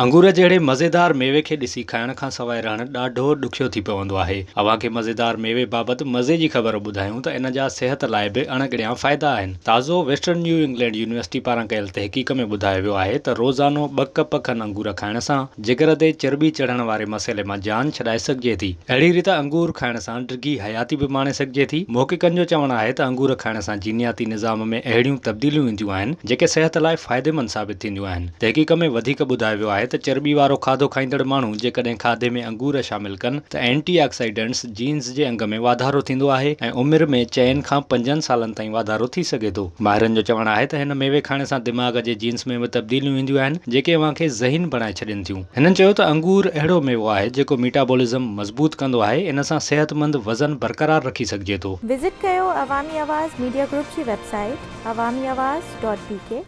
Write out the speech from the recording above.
انگور جهڙي مزيدار ميوي کي ڏسي کائڻ کان سواء رهڻ ڏاڍو ڏکيو ٿي پوندو آهي. اوهان کي مزيدار ميوي بابت مزي جي خبر ٻڌايون ته ان جا صحت لاء به اڻ ڳڻيا فائدا آهن. تازو ويسٽرن نيو انگلينڊ يونيورسٽي پاران ڪيل تحقيق ۾ ٻڌايو ويو آهي ته روزانو ٻه ڪپ کن انگور کائڻ سان جگر تي چرٻي چڙهڻ واري مسئلي مان جان ڇڏائي سگهجي ٿي. اهڙي ريت انگور کائڻ سان ڊگهي حياتي به ماڻي سگهجي ٿي. محققن جو چوڻ آهي ته انگور کائڻ سان جينياتي نظام ۾ اهڙيون تبديليون اينديون آهن جيڪي صحت لاء فائديمند ثابت ٿينديون آهن. تحقيق ۾ وڌيڪ ٻڌايو ويو آهي ته چرٻي وارو کاڌو کائيندڙ ماڻهو جيڪڏهن کاڌي ۾ انگور شامل ڪن ته اينٽي آڪسائيڊنٽس جينز جي انگ ۾ واڌارو ٿيندو آهي ۽ عمر ۾ چئن کان پنجن سالن تائين واڌارو ٿي سگهي ٿو. ماهرن جو چوڻ آهي ته هن ميوي کائڻ سان دماغ جي جينز ۾ به تبديليون اينديون آهن جيڪي اوهان کي ذهين بڻائي ڇڏين ٿيون. هنن چيو ته انگور اهڙو ميوو آهي جيڪو ميٽابولزم مضبوط ڪندو آهي ان سان صحتمند وزن برقرار رکي سگهجي ٿو. وزٽ ڪيو عوامي آواز ميڊيا گروپ جي website Awami Awaz dot B K.